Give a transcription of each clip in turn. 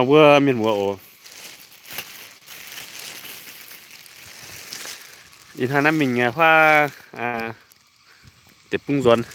Wuov mienh muoz oc. Ih hnoi naaiv mingh huaav deic-bung nzuonx.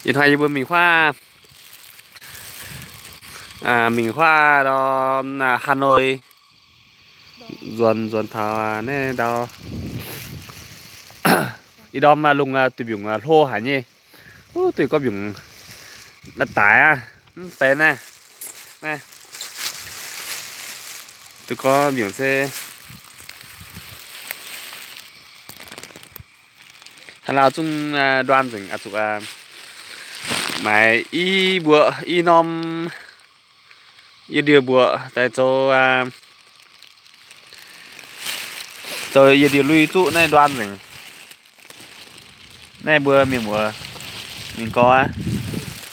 Ih hnoi yie mbuo mingh huaav, mingh huaav ndau Hà Nội, nzuonx nzuonx taux naaiv ndau ih ndorm lungh duih mbiungc hlo haic nyei. Duih gorqv mbiungc daic aqv, mv benx naaiv. Duih gorqv mbiungc se hnangv lauh zungv nduan nzengc, zuqc maaiz i mbuoqc i norm yie ndie mbuoqc daaih zoux, zoux yie ndie lui zuqv naaiv nduan nzengc. Naaiv mbuo mienh muoz mingh gorx aqv,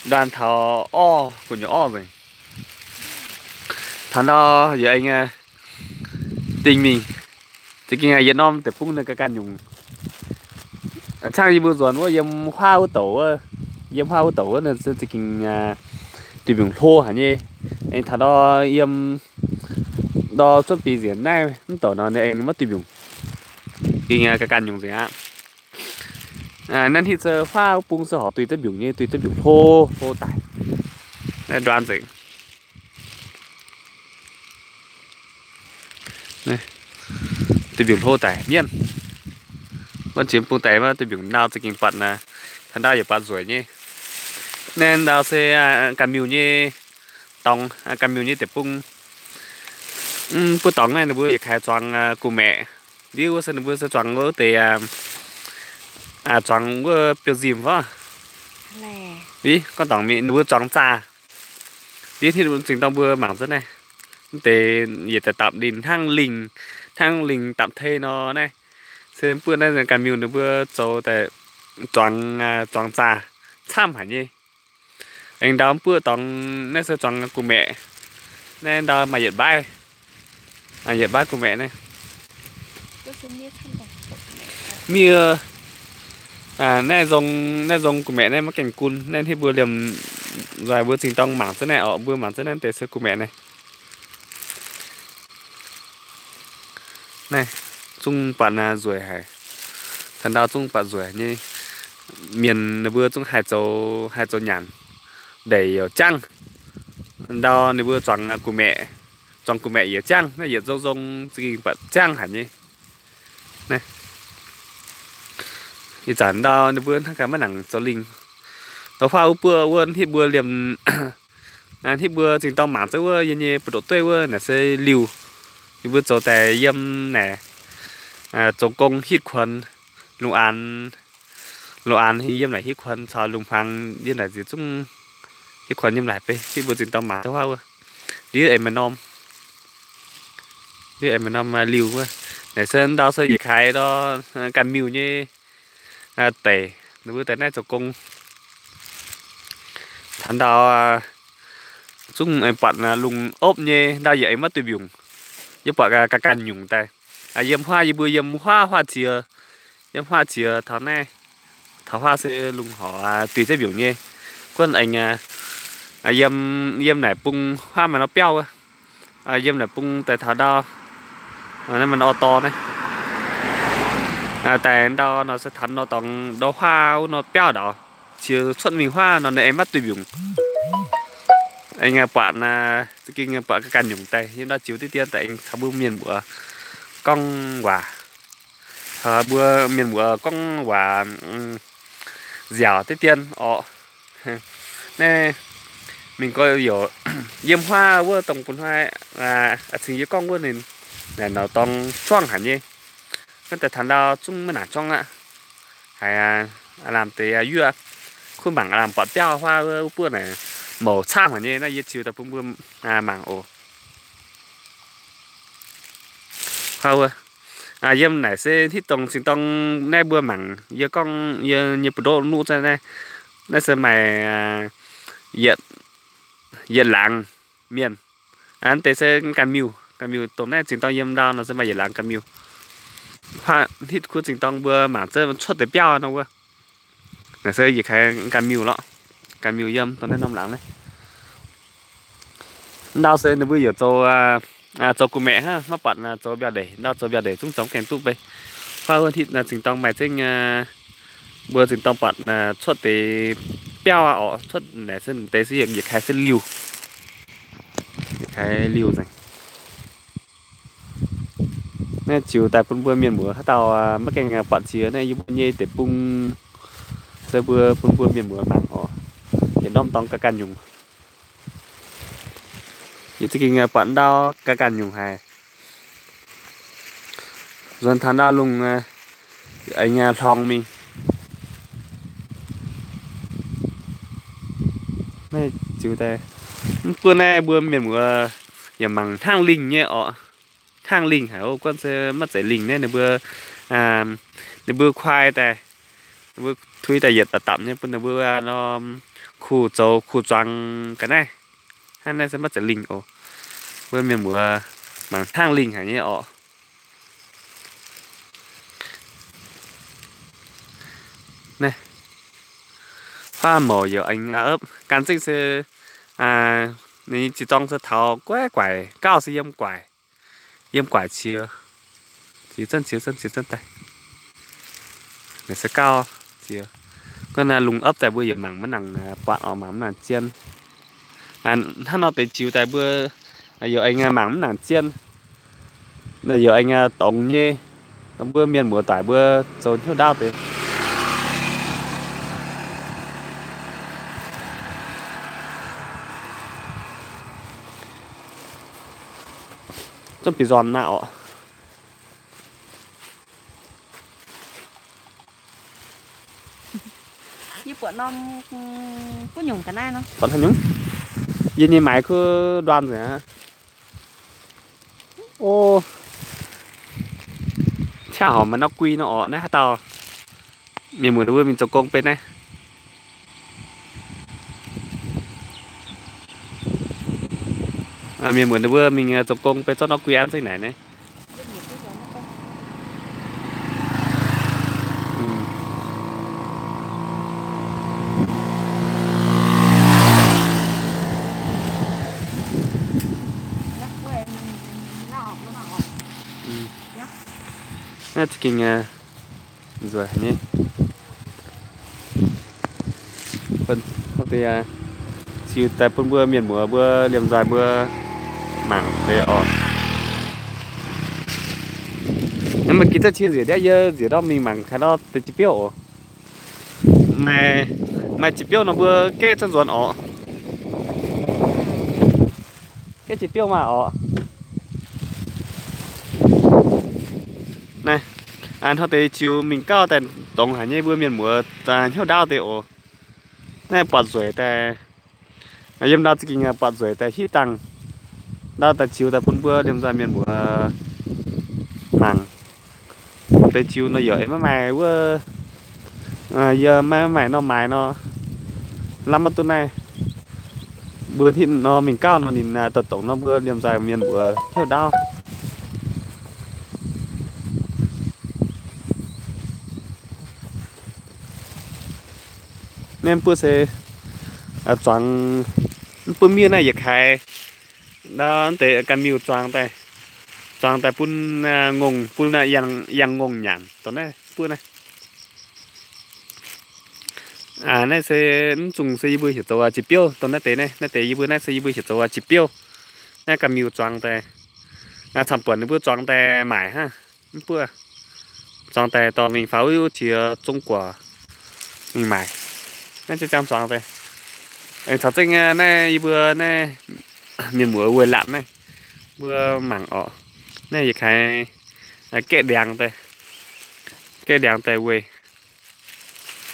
nduan taux orv, gu'nyuoz orv nzengc. Taux ndau yie aengx dingh mingh, za'gengh yietc norm deic-bung ninh ganh ganh nyungc. Cangv yie mbuo nzuonx wuov yiem huaav wuov douc wuov, yiem huaav wuov douc wuov ninh za'gengh duih mbiungc hlo haic nyei. Aengx taux ndau yiem ndau cuotv bieqc nzengc naaiv mv douc nor ninh aengx maiv duih mbiungc. Gengh ganh ganh nyungc nzengc aqv. Naaiv hitv se huaav wuov bung se horpc duih duqv mbiungc nyei, duih duqv mbiungc hlo hlo daic. Naaiv nduan nzengc. Duih mbiungc hlo daic mienv. Wuov jiex bung daic maiv duih mbiungc ndau za'gengh buatc naaiv, taux ndau yaac buatc nzueic nyei. Naaiv ndau se ganh miuc nyei dorngx, ganh miuc nyei deic-bung. Mv, buov dorngx naaiv ninh mbuo yietc kaaix zuangx gu'maeqc. Ndiev wuov se ninh mbuo se zuangx wuov deix, zuangx wuov biouv-nzimh wuov. Ih, gorngv dorngx mingh ninh mbuo zuangx zaah. Ndiev hitv zingh dorng mbuo mangc zunv naaiv. Mv deix yietc daaih dapc ninh hnangv lingh, hnangv lingh dapc tei nor naaiv. Se mv buoqv naaiv ganh miuc ninh mbuo zoux daaih zuangx, zuangx zaah camv haic nyei. Aengx ndau mv buoqv dorngx naaiv se zuangx gu'maeqc. Naaiv ndau maaih yietc mbaiv, yietc mbaiv gu'maeqc naaiv. Miev, naaiv nzong, naaiv nzong gu'maeqc naaiv maiv gaengh gunv. Naaiv hitv mbuo liemh nzoih mbuo zingh dorng mangc zunv naaiv orqc, mbuo mangc zunv naaiv deix se gu'maeqc naaiv. Naaiv zungv buatc nzueic haic. Taux ndau zungv buatc nzueic nyei. Mienh ninh mbuo zungv haih zoux, haih zoux nyanc. Ndeic youc jangv. Ndau ninh mbuo zuangx gu'maeqc, zuangx gu'maeqc yietc jangv, naaiv yietc nzong nzong za'gengh buatc jangv haic nyei. Ih zanc ndau ninh mbuo hnangv gaax maiv nangc zoux lingh. Ndau huaav wuov buoqv wuov hitv mbuo liemh, hitv mbuo zingh dorng mangc zunv wuov yie nyei buoz-ndoqv dueiv wuov naaic se liuh. Ninh mbuo zoux daaih yiem naaic zoux gong hitv kuonx, lungh aanx, lungh aanx yiem naaic hitv kuonx caux lungh hmuangx yiem naaic nziex zungv hitv kuonx yiem naaic beiv hitv mbuo zingh dorng mangc zunv huaav wuov. Ndiev aengx maaih norm, ndiev aengx maaih norm liuh wuov. Naaic se ndau se yietc kaaix ndau ganh miuc nyei deic, ninh mbuo daaih naaiv zoux gong. Taux ndau zungv buatc lungh opv nyei, ndau yaac aengx maiv duih mbiungc. Yie buatc ganh ganh nyungc daaih. Yiem huaav yie mbuo yiem huaav huaav ziex, yiem huaav ziex taux naaiv, taux huaav se lungh horc duih ziex mbiungc nyei. Gunv aengx yiem, yiem naaic bung huaav maaih norm biauv wuov. Yiem naaic bung daaih taux ndau, naaiv maaih norm dorngx naaiv. Daaih ndau nor se taux nor dorngx ndau huaav wuov nor biauv ndau, qiex cuotv mingh huaav nor ninh aengx maiv duih mbiungc. Aengx buatc, za'gengh buatc ganh ganh nyungc daaih yiem ndau ziux diqv dien daaih aengx caux mbuo mienh muoz gorngv waac. Mbuo mienh muoz gorngv waac nziaauc diqv dien orqc. Naaiv mingh gorx-youz yiem huaav wuov dongh bun hnoi, cingx yie gorngv wuov ninh naaic norm dorngx juangv haic nyei. Hnangv daaih taux ndau zungv maiv nangc juangv aqv. Haiz lamh deix yuoqv, kuv mangc lamh buatc biauv huaav wuov buov naaic mouc camv haic nyei. Naaiv yie ziux daaih bun mbuo mangc oc. Huaav wuov, Yiem naaic se hitv dongh zingh dorng naaiv mbuo mangc, yie gorngv yie nyei buoz-ndoqv nuqv za'naaiv, naaiv se maaih yietc laangz mienh. Aa, deix se ganh miuh, ganh miuh dongh naaiv zingh dorng yiem ndau nor se maaih yietc laangz ganh miuh. Hitv kuv zingh dorng mbuo mangc cuotv deix biauv nor wuov. Naaiv se yietc kaaix ganh miuh lorqc, ganh miuh yiem dongh naaiv norm laangz naaiv. Ndau se ninh mbuo yaac zoux, zoux gu'maeqc hnangv, maiv buatc zoux mbiauh ndeic. Ndau zoux mbiauh ndeic zungv zoux gaengh duqv bei. Huaav wuov hitv zingh dorng maaih zengv, mbuo zingh dorng buatc cuotv deix biauv aqv orqc. Cuotv naaic se deix se yietc kaaix se liuh, yietc kaaix liuh nzengc. Naaiv ziux daaih bun mbuo mienh muoz haaix dauh maiv gaengh buatc jiex naaiv yie mbuo nyei deic-bung, se mbuo bun mbuo mienh muoz mangc orqc. Yietc norm dorngx ganh ganh nyungc. Yietc za'gengh buatc ndau ganh ganh nyungc haic. Nzuonx taux ndau lungh aengx hlorngx mingh. Naaiv ziux daaih, mv buov naaiv mbuo mienh muoz yaac mangc hnangv lingh nyei orqc. Hnangv lingh haic, guonv se maiv zeiz lingh naaiv ninh mbuo, ninh mbuo kuaai daaih, ninh mbuo tuix daaih yietc dapc dapc nyei bun ninh mbuo norm kuh zoux kuh zuangx ga'naaiv. Hnangv naaiv se maiv zeiz lingh oc. Mbuo mienh muoz mangc hnangv lingh haic nyei orqc. Naaiv, huaav mouc yaac aengx opv gan zengv se, ninh nyei ziex dorng se taux guaiv guaic, gauh se yiem guaic, yiem guaic qiex, qiex zanv qiex zanv qiex zanv daaih. Naaiv se gauh qiex, gorngv naaiv lungh opv daaih mbuo yaac mangc maiv nangc buatc orqc, mangc maiv nangc zien. Hnangv nor deix ziux daaih mbuo yaac aengx mangc maiv nangc zien. Yaac aengx dongz nyei, mbuo mienh muoz-doic mbuo zoux hnyouv ndaauv deix. Zungv bieqc nzormc naaiv orqc. Yie buatc norm, buov nyungc ga'naaiv nor. Buatc haaix nyungc? Yie nyei maaiz kuv nduan nzengc aqv. O, qaqv horpc maaih norm gui nor orqc. Naaiv haaix dauh mienh muoz ninh mbuo mingh zoux gong benx naaiv. Mienh muoz ninh mbuo mingh zoux gong benx zorqv norm gui an zengv naaic naaiv. Naaiv za'gengh nzueic nyei. Ziux daaih bun mbuo mienh muoz mbuo liemh nzoih mbuo mangc deix orqc. Naaiv maaih gitv zaqv cie nzieqc ndiev yie nzieqc ndorm mingh mangc kaaix nor deix jiex biouv oc. Maaih, maaih jiex biouv nor mbuo gaeqv za'nzuonx orqc. Gaeqv jiex biouv maah orqc. Naaiv, hnangv deix ziux mingh gauh daaih dongz haic nyei mbuo mienh muoz hnyouv ndaauv deix oc. Naaiv buatc nzueic daaih, yiem ndau za'gengh buatc nzueic daaih hitv dangh. Ndau daaih ziux daaih bun mbuo liemh nzoih mienh muoz mangc. Deix ziux nor yaac maiv maaih wuov, yie maiv maaih norm maaiz nor, lamh maiv duqv naaiv. Mbuo hitv nor mingh gauh nor ninh dongh dongz nor mbuo liemh nzoih mienh muoz hnyouv ndaauv. Naaiv mv buov se zuangx, mv buov miev naaiv yietc kaaix. Naaiv deix ganh miuh zuangx daaih, zuangx daaih bun ngongh, bun yangh ngongh nyanc dongh naaiv buov naaiv. Naaiv se mv zungh se yie mbuo heuc zoux jiex biouv dongh naaiv deix naaiv. Naaiv deix yie mbuo naaiv se yie mbuo heuc zoux jiex biouv. Naaiv ganh miuh zuangx daaih, camv-buonc ninh mbuo zuangx daaih maaic hnangv. Mv buov, zuangx daaih dorh mingh faaux wuov qiex Zong Guoqv mingh maaic. Naaiv ziangh zuangx daaih. Aengx caux zengv naaiv yie mbuo naaiv mienh muoz weih laatc naaiv, mbuo mangc orqc. Naaiv yietc kaaix gaeqv ndiangx daaih, gaeqv ndiangx daaih weih.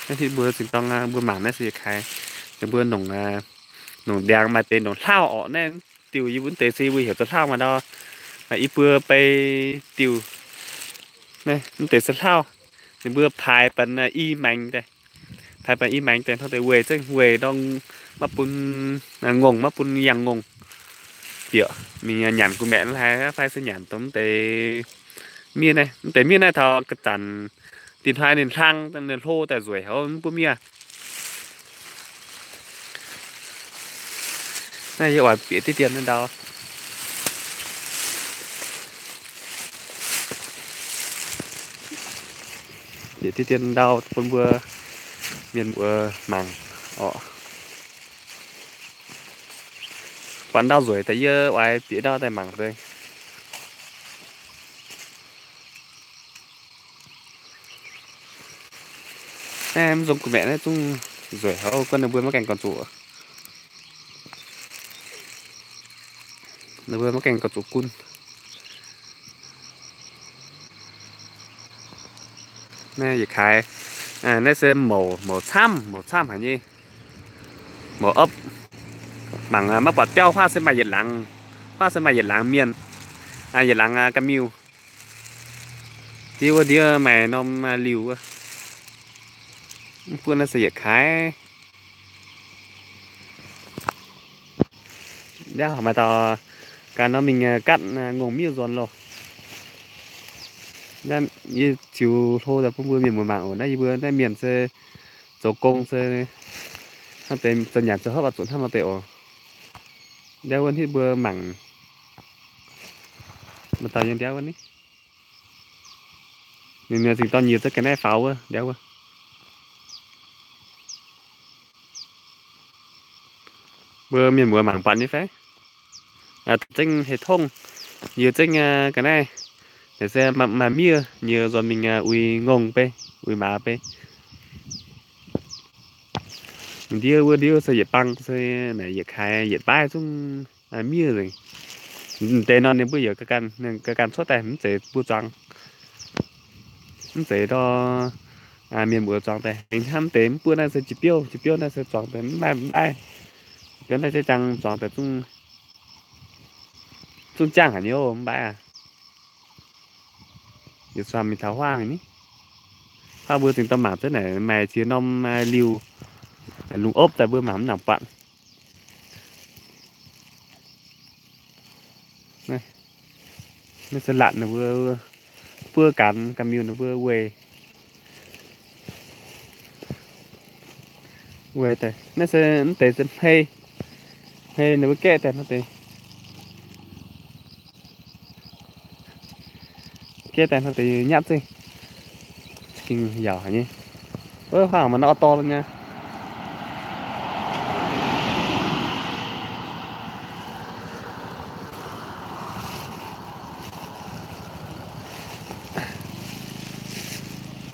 Naaiv hitv mbuo zinh dorng mbuo mangc naaiv se yietc kaaix, ninh mbuo nongc, nongc ndiangx maaih deix nongc hlauv orqc. Naaiv diuh yie mbuo deix se yie mbuo heuc zoux hlauv maah ndau. I buo bei diuh, Naaiv mv deix se hlauv, ninh mbuo paaix banh i maengx daaih, paaix banh i maengx daaih hnangv deix weih zengv, weih ndorm maiv bun ngongh, maiv bun yangh ngongh bieqc mingh nyanc gu'maeqc hlaaix fai se nyanc dongh mv deix miev naaiv. Mv deix miev naaiv taux ga'zanc dinh hnoi ninh hlang, ninh hlo daaih nzueic haic, mv bun miev. Naaiv yie oix bieqc diqv dien ndau. Bieqc diqv dien ndau bun mbuo mienh muoz mangc orqc. Buatc ndau nzueic daaih yie oix bieqc ndau daaih mangc deix. Naaiv mv nzong gu'maeqc naaiv zungv nzueic haic, guanh ninh mbuo maiv gaengh gorngv zuqc, ninh mbuo maiv gaengh gorngv zuqc gunv. Naaiv yietc kaaix, naaiv se mouc, mouc camv, mouc camv haic nyei. Mouc opv. Mangc maiv buatc biauv, huaav se maaih yietc laangz, huaav se maaih yietc laangz mienh, yietc laangz ga'miuh. Ndiev wuov ndiev maaih norm liuh wuov. Mv buov naaiv se yietc kaaix. Ndiev maaih dauh ganh norm mingh gaatv ngongh miev nzuonx loh. Yie ziux hlo daaih bun mbuo mienh muoz mangc oc. Naaiv yie mbuo naaiv mienh se zoux gong se hnangv deix zoux nyanc zoux hopv oix zuqc hnangv nor deix oc. Ndiev wuov hitv mbuo mangc. Maaih dauh yiem ndiev wuov ni. Ninh zingh dorn nyiec za'gengh naaiv faaux wuov ndiev wuov. Mbuo mienh muoz mangc buatc nyei fai? Zengv hec tongv, yie zengv ga'naaiv, naaiv se maaih miev nyei nzuonx mingh uix ngongh bei, uix maaz bei. Ndiev wuov ndiev se yietc bang se naaic yietc kaaix yietc baav zungv miev nzengc. Deix nor ninh mbuo yaac ganh cuotv daaih mv zeiz mbuo zuangx, mv zeiz ndorm mienh muoz zuangx daaih. Hnamv deix mv buo naaiv se jiex biouv, jiex biouv naaiv se zuangx daaih mv maaih, mv maaih. Biouv naaiv jiex jangx zuangx daaih zungv, zungv jangv haic nyei mv baac aac. Yietc zuangx mingh taux huaang ni. Huaang mbuo zingh dorh mangc zunv naaic maaih ziex norm liuh, lungh opv daaih mbuo mangc mv nangc buatc. Naaiv se latc ninh mbuo buov gaax ga'miuh ninh mbuo weih. Weih daaih naaiv se mv deix se hmei, hmei ninh mbuo gaeqv daaih hnangv deix. Gaeqv daaih hnangv deix nyatv zengv. Ging yaauc haic nyei. Wuov huaang maaih norm dorh nyei.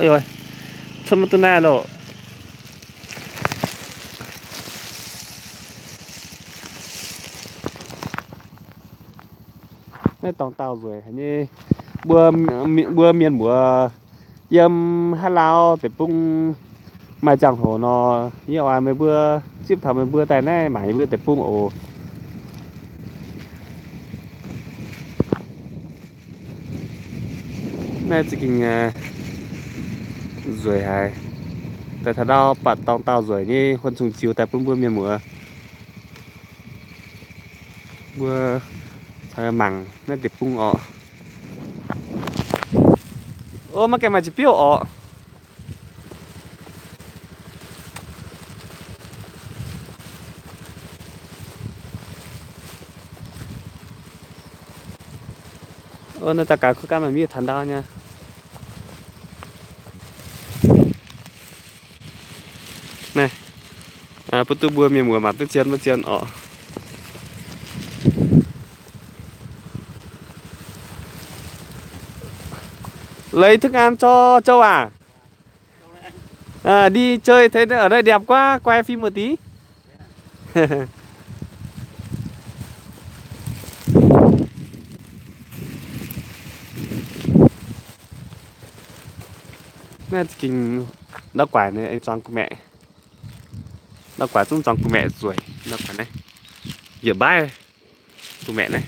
Cuotv maiv duqv naaiv loh. Naaiv dorngx dauh nzueic haic nyei. Mbuo, mbuo mienh muoz yiem haaix lauh deic-bung maaih ziangh hoc nor, yie oix meih mbuo zipv taux meih mbuo daaih naaiv mangc yie mbuo deic-bung oc. Naaiv za'gengh nzueic haic. Daaih taux ndau buatc dorngx dauh nzueic nyei huon cong-ziux daaih bun mbuo mienh muoz mbuo caux mangc naaiv deic-bung orqc. Ov, maiv gaengh maaih jiex biouv orqc. Ov, naaiv daaih gaax kuv gaanv maaih miev taux ndau nyei. Naaiv, bun duqv mbuo mienh muoz mangc duqv zien maiv zien orqc. Lấy thức ăn cho châu à? À, đi chơi thấy ở đây đẹp quá, quay phim một tí. Naaiv za'gengh ndau guaaic naaiv aengx zuangx gu'maeqc. Ndau guaaic zungv zuangx gu'maeqc nzueic. Ndau guaaic naaiv yietc mbaaih gu'maeqc naaiv.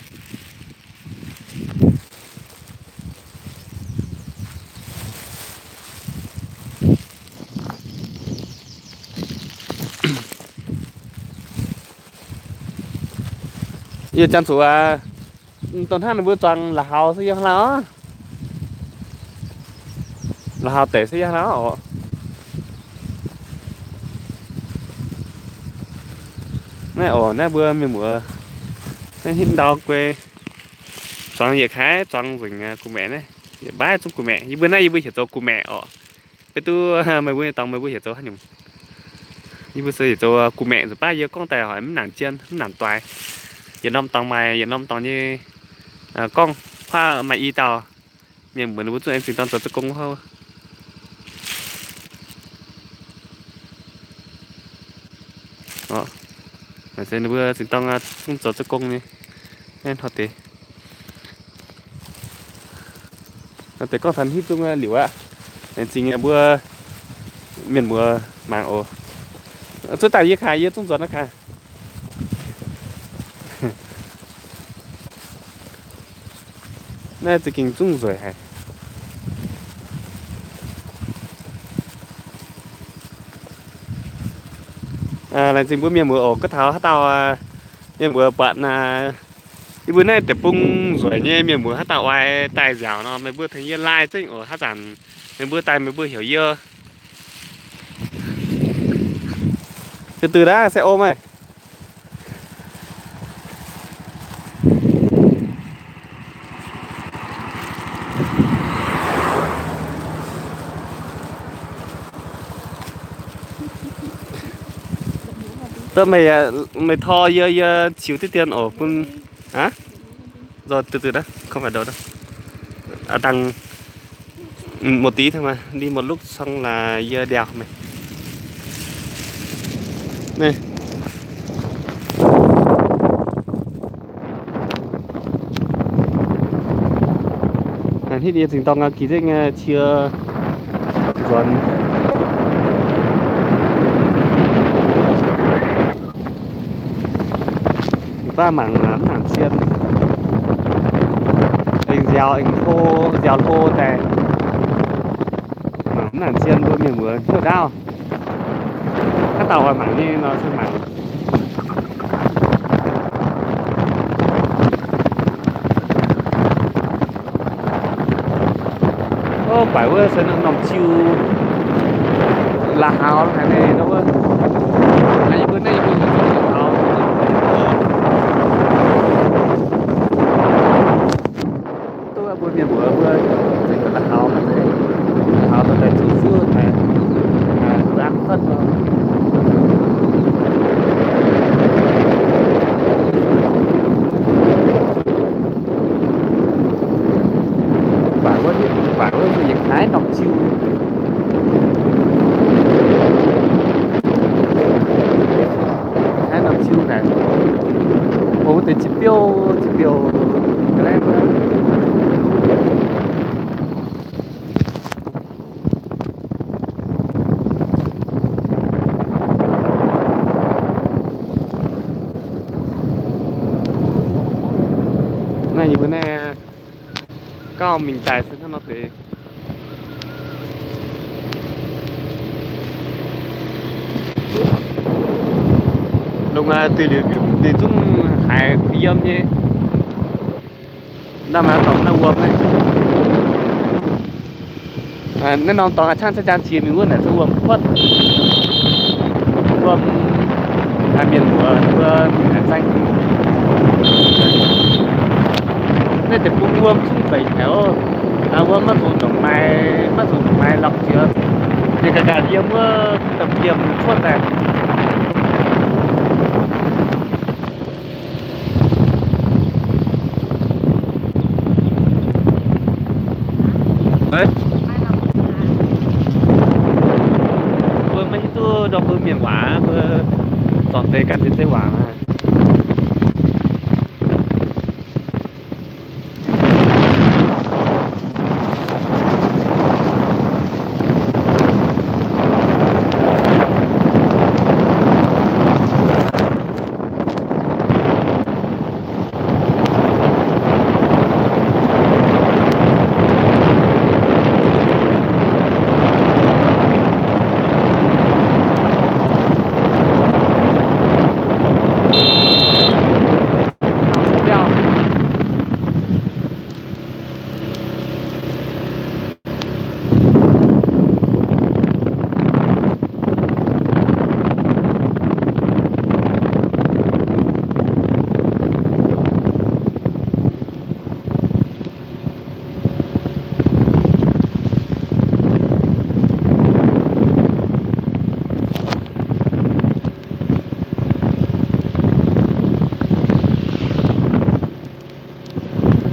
Yie jangx zuqc aqv, dongh hnangv ninh mbuo zuangx la'haux se yiem hnangv lauh, la'haux deic se yiem hnangv lauh oc. Naaiv oc, naaiv mbuo mienh muoz, naaiv hitv ndau guei, zuangx yietc kaaix zuangx nzengc gu'maeqc naaiv, yietc mbaaiv zungv gu'maeqc. Yie mbuo naaiv yie mbuo heuc zoux gu'maeqc oc. Maiv duqv meih mbuo nyei dorngx meih mbuo heuc zoux haaix nyungc. Yie mbuo se heuc zoux gu'maeqc nzunc baav yie gorngv daaih hoic mv nangc jien mv nangc doix. Yietc norm dorngx maaih yietc norm dorngx nyei gorngv, kuaaiv maaih i dauh mienh muoz ninh mbuo zungv aengx zingh dorng zoux za'gong wuov. Ninh mbuo zingh dorng zungv zoux za'gong nyei. Naaiv hnoi deix, hnoi deix gorngv taux hiuv zungv liuz aqv. Laengz zingh mbuo mienh muoz mangc oc. Zuov daaih yie kaaix, yie zungv nzuonx naaiv kaaix. Naaiv za'gengh zungv nzueic haic. Laengz zingh mbuo mienh muoz oc. Gorngv taux haaix dauh mienh muoz buatc yie mbuo naaiv deic-bung nzueic nyei, mienh muoz haaix dauh oix daaih nziaauc nor, meih mbuo tengx yie lai zengv oc. Haaix zanc meih mbuo daaih meih mbuo heuc yie. Deix deix naaiv se o maah. Dov meih, meih tor yie, yie ziux diqv dien oc bun. Aa, deix deix naaiv, không phải đâu đâu. Aa, dangh một tí thôi mà, đi một lúc xong là yie đèo mày. Hitv yie zingh dorng ga'gix zengv cie nzuonx. Baav mangc mv nangc zien. Aengx nziaaux, aengx hlo, nziaaux hlo daaih. Mangc mv nangc zien mbuo mienh muoz hnyouv ndaauv. Haaix dauh oix mangc nyei nor se mangc. Ov, baac wuov se norm-norm ziu la'haux haic nyei nor wuov. Yie mbuo naaiv yie mbuo la'haux. Duqv mbuo mienh muoz mbuo zengc la'haux, la'haux daaih zuqc zuqv haic, zuqc an fatv nor. Baac wuov, baac wuov yietc kaaix norm ziu. Kaaix norm ziu naaic, o, wuov deix ziex biouv, ziex biouv. Naaiv yie mbuo naaiv gauh mingh daaih se hnangv nor deix. Lungh deix liuz ninh zungv haiz kuh yiem nyei. Naaiv maaih dorngx naaiv wuom naaiv. Naaiv norm dorngx a'cangv caux jaan ziex mingh wuov naaic se wuom kuotv. Wuom, mienh muoz mbuo mingh naaic zaeng. Naaiv deic-bung wuom zungv zeic haic oc. Wuom maiv zuqc ndongc naaiv, maiv zuqc ndongc naaiv lorqc jiex. Ninh ga'ganh yiem wuov da'biemh cuotv daaih. Mbuo maiv hiuv duqv ndorm mbuo mienh waac, mbuo zornc deix ganh ziex zeiv waac.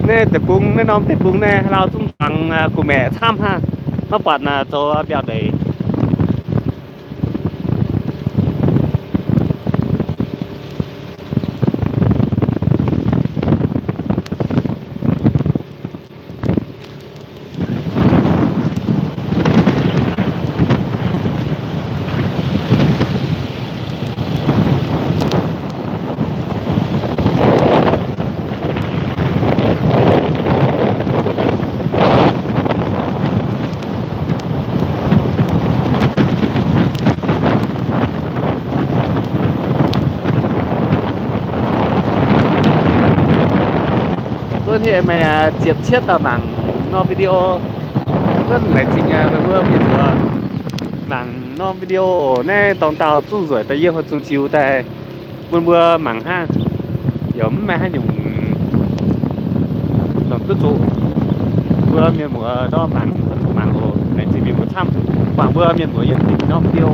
Naaiv deic-bung, naaiv norm deic-bung naaiv haaix lauh zungv zuangx gu'maeqc camv hnangv. Maiv buatc naaic zoux mbiauh ndeic. Duqv hnangv meih ziepc cietv dauh mangc norm video. Gunv laengz zingh meih mbuo mienh muoz mangc norm video oc. Naaiv dorngx dauh zuqv nzueic daaih yiem haaix zungh ziux daaih bun mbuo mangc hnangv. Yaac mv maaih haaix nyungc longc duqv zuqc. Mbuo mienh muoz ndorm mangc, mangc oc. Laengz zingh mienh muoz camv. Guangc mbuo mienh muoz yietc norm video.